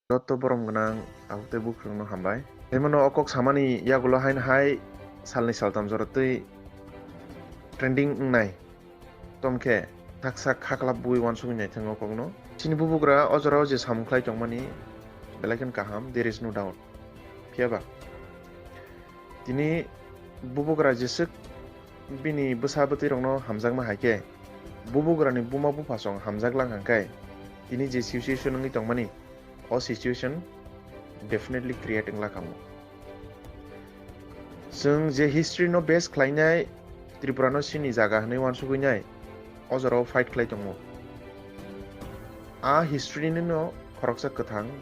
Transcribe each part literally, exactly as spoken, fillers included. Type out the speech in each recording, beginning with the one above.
Joto borom gwnang tabuk tei bukhukno hambai. Tei mano o kok samani yagulo haino hai salni saltam jora twi trending wngnai. Tomkhe thaksa khaklap bui uansugwi naithang o kokno. Chini bubugra o jorao je samung khlai tongmani belai kheno kaham, there is no doubt. Phiya ba? Tini bubugra jeswk bini bwsa bwtwi rokno hamjakma hai khe, bubugrani buma bupha song hamjak lang hang khe, tini je situation wngwi tongmani, o situation definitely create wng lakha mo. Chwng je history no base khlainai Tripura no chini jaga hwnwi uansugwi nai, o jorao fight khlai tongo. A history ni no khoroksa kwthang,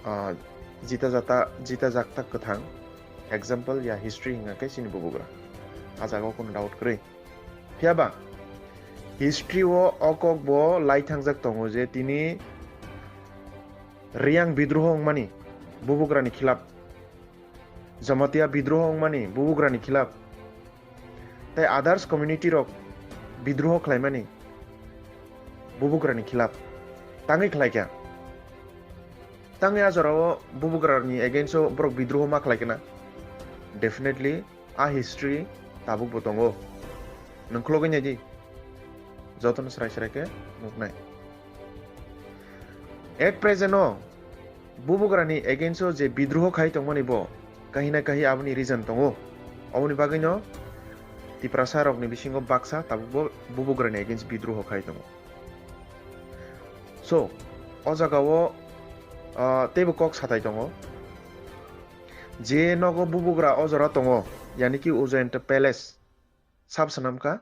ah, jita jata, jita jakta kwthang example ya history hwnga khe chini bubugra. A jaga o kono doubt kwrwi. Phiya ba history o o kok bo lai thangjak tongo je tini Riyang bidroho wngmani bubugrani khilap, Jamatia bidroho wngmani bubugrani khilap, tei others community rok bidroho khlaimani bubugrani khilap tangwi khlaikha. Tangwi a jorao bubugrani against o borok bidroho ma khlaikha na? Definitely a history tabuk bo tongo. Nwng khulogwi naidi, jotono srai srai khe nuknai. At present o bubugrani against o je bidroho khai tongmani bo kahi na kahi aboni reason tongo. Oboni bagwino Tiprasa rokni bisingo baksa tabuk bo bubugrani against bidroho khai tongo. So, o jagao, ah, teibo kok satai tongo. Je nogo bubugra o jora tongo, yani ki Ujayanta Palace, sab swnamkha.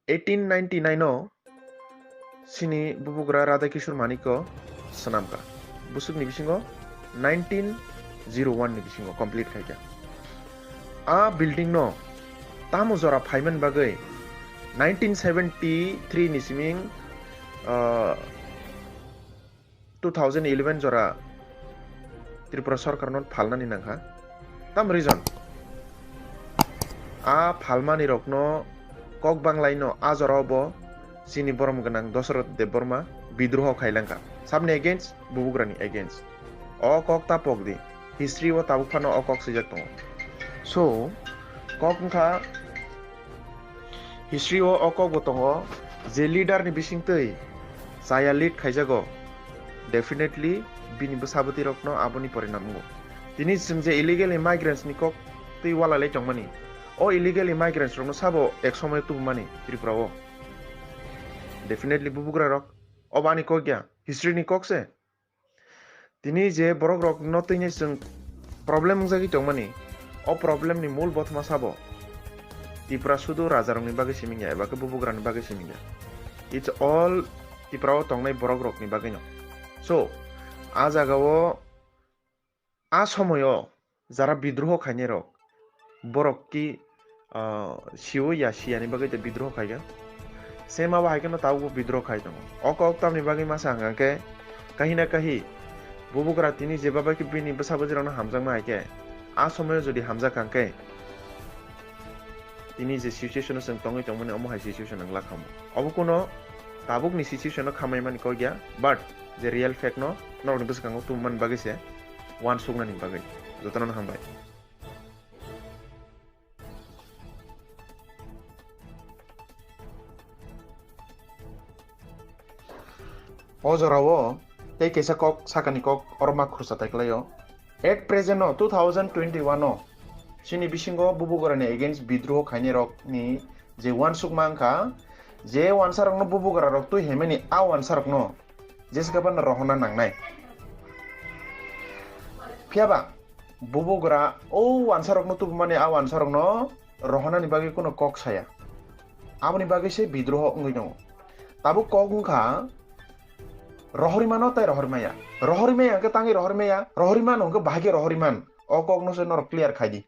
Eighteen ninety-nine o chini bubugra Radha Kishore Manikko swnamkha. Bwswkni bisingo nineteen zero one ni bisingo complete khaikha. A building no tamo jora phaiman bagwi nineteen seventy-three ni siming, ah, two thousand eleven jora Tripura sorkar no phalnani nangkha. Tam reason? A phalmani rokno kok banglai no a jorao bo chini borom gwnang Dosoroth Debbarma bidroho khailangkha. Sabni against, bubugrani against. O kok ta pok di. History o tabuk phano o kok swijak tongo. So, kok wngkha history o o kok bo tongo, je leader ni bisingtwi chaya lead khaijago, definitely bini bwsa bwtwi rokno aboni porinam wngo. Tini chwng je illegal immigrants ni kok twi walai lai tongmani, o illegal immigrants rokno sabo ek somoyo tubumani Tripura o? Definitely bubugra rok. Obo ani kok ya, history ni kok se. Tini je borok rok no tini chwng problem wngjagwi tongmani, o problem ni mul bothoma sabo Tipra sudu raja rokni bagwi siming ya, eba khe bubugra ni bagwi siming ya. It's all Tipra o tongnai borok rokni bagwi no. So, a jaga o, a somoyo jara bidroho khainai rok, borok ki, ah, siyo ya siyani bagwi tei bidroho khaikha. Same abo hai kheno tabukbo bidroho khai tongo. O kok tamni bagwi masa hwnkha khe kahi na kahi bubugra tini jeba bai khe bini bwsa bwswirokno hamjakma hai khe, a somoyo jodi hamjak kha hwnkhe tini je situation o chwng tongwi tongmani omo hai situation wng lakha mo. Obo kuno tabukni situation o khamai mani kok ya, but je real fact no norokni bwskango tubumani bagwi se uansuknani bagwi. Jotono hambai. O jorao tei kaisa kok sakani kok oro ma khursa tai klaio. At present o two thousand twenty-one o chini bisingo bubugrani against bidroho khainai rokni je uansukma wngkha, je uansarokno bubugra rok twi hemani a uansarokno jesa khe phano rohorna nangnai. Phiya ba bubugra o uansarokno tubumani a uansarokno rohornani bagwi kuno kok saya. Aboni bagwi se bidroho wngwi tongo. Tabuk kok wngkha rohorwi mano tei rohorwi maya. Rohorwi maya hwnkhe tangwi rohorwi maya, rohorwi mano hwnkhe bahai khe rohorwi man. O kokno se norok clear khai di.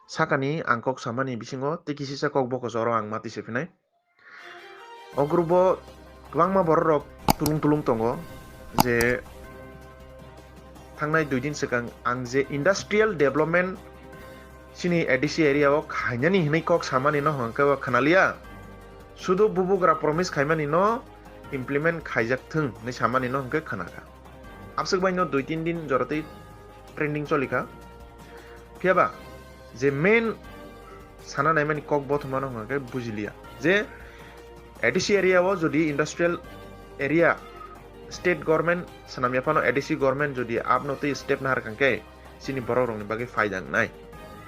Sakani ang kok samani bisingo tei kisisa kok bokoso oro ang ma tisa phinai. O group o kwbangma borok rok tulung tulung tongo je thangnai dui din swkang ang je industrial development chini A D C area o khainani hinwi kok samani no hwnkhe o khwnaliya. Sudu bubugra promise khaimani no implement khaijak thung hinwi samani no hwnkhe khwnakha. Abswk bai no dui tin din joratwi trending cholikha. Phiyaba je main sana naimani kok bothomano hwnkhe bujiliya je A D C area o jodi industrial area state government swnamya phano A D C government jodi abno twi step naharkha hwnkhe chini borok rokni bagwi phaida wngnai.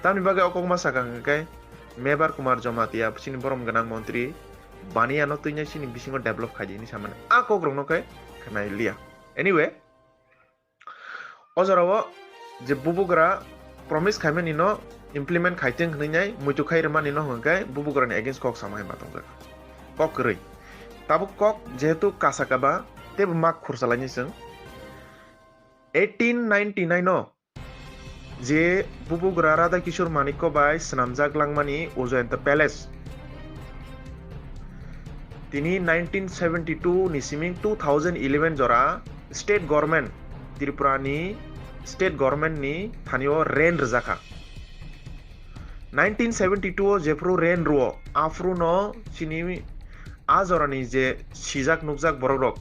Tamni bagwi o kokma sakha hwnkhe Mebar Kumar Jamatia chini borom gwnang montri baniya no twinai chini bisingo develop khaidi hinwi samani a kok rokno khe khwnai liya. Anyway, o jorao je bubugra promise khaimani no implement khaiteng hinwi nai muitu khai rwmani no hwnkhe bubugrani against kok samai ma tongjak. Kok kwrwi. Tabuk kok jehetu kasakaba tebo mak khursalai ni chwng. Eighteen ninety nine o je bubugra Radha Kishore Manikko bai swnamjak langmani Ujayanta Palace. Tini nineteen seventy two ni siming two thousand eleven jora state government, Tripura ni state government ni thani o rain rwjakha. Nineteen seventy two o jephru rain rwo, aphru no chini a jorani je sijak nukjak borok rok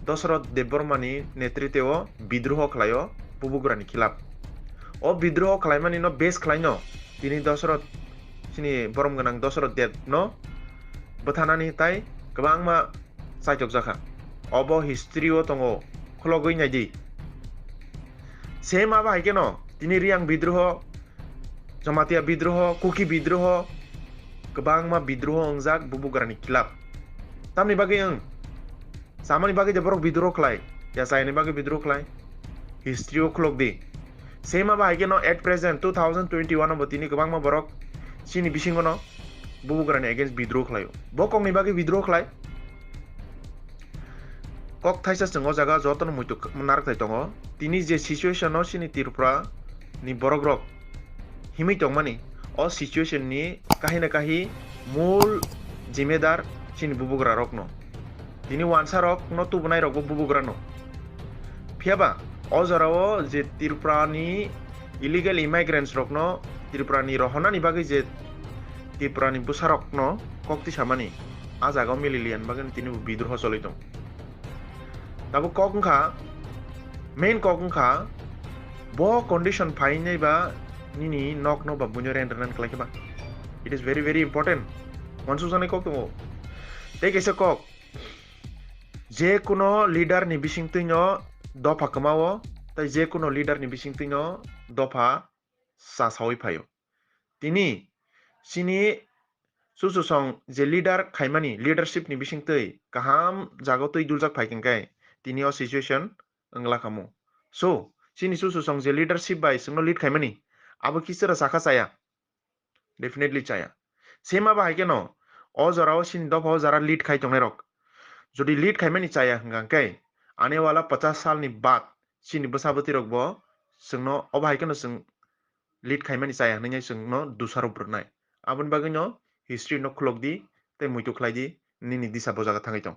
Dosroth Debbarma ni netritwe o bidroho khlai o bubugra ni khilap. O bidroho khlaimani no base khlai no tini Dosroth chini borom gwnang Dosroth Deb no bwthanani tai kwbangma chaitok jakha. Obo history o tongo, khulogwi naidi. Same abo hai kheno tini Riyang bidroho, Jamatia bidroho, Kuki bidroho, kwbangma bidroho wngjak bubugrani khilap. Tamni bagwi wng, samani bagwi de borok bidroho khlai, ya chaini bagwi bidroho khlai, history o khulok di. Same abo hai kheno at present two thousand twenty one o bo tini kwbangma borok chini bisingo no bubugrani against bidroho khlaio. Bo kokni bagwi bidroho khlai. Kok thaisa chwng o jaga jotono muitu narwkthai tongo. Tini je situation o chini Tripura ni borok rok himwi tongmani, o situation ni kahi na kahi mul jimedar chini bubugra rokno. Tini wansa rokno tubunai rokbo bubugrano. Phiyaba o jorao je Tripura ni illegal immigrants rokno Tripura ni rohonani bagwi je Tripura ni bwsarokno kok tisamani a jaga o mililiani bagwi tini bo bidroho choli tong. Tabuk kok wngkha, main kok wngkha, bo condition phainai ba nini nokno ba buino rent rwna kwlai khe ba. It is very, very important. Wansukjaknai kok tongo. Tei kaisa kok, je kuno leader ni bisingtwi no dopha kwmao, tei je kuno leader ni bisingtwi no dopha cha sawi phaio. Tini chini chuchusong je leader khaimani, leadership ni bisingtwi kaham jaga twi duljak phai khe tini o situation wngla khamu. So, chini chuchusong je leadership bai chwngno lead khaimani, abo kichwra chakha chaya? Definitely chaya. Same abo hai kheno, o jorao chini dopha o jara lead khai tongnai rok, jodi lead khaimani chaya hwnkha khe, ane wala pachas salni baad chini bwsa bwtwi rok bo chwngno obo hai kheno chwng lead khaimani chaya hwnwi chwngno dusarop rwnai. Aboni bagwino history no khulok di tei muitu khlai di, nini disa bo jaga thangwi tong.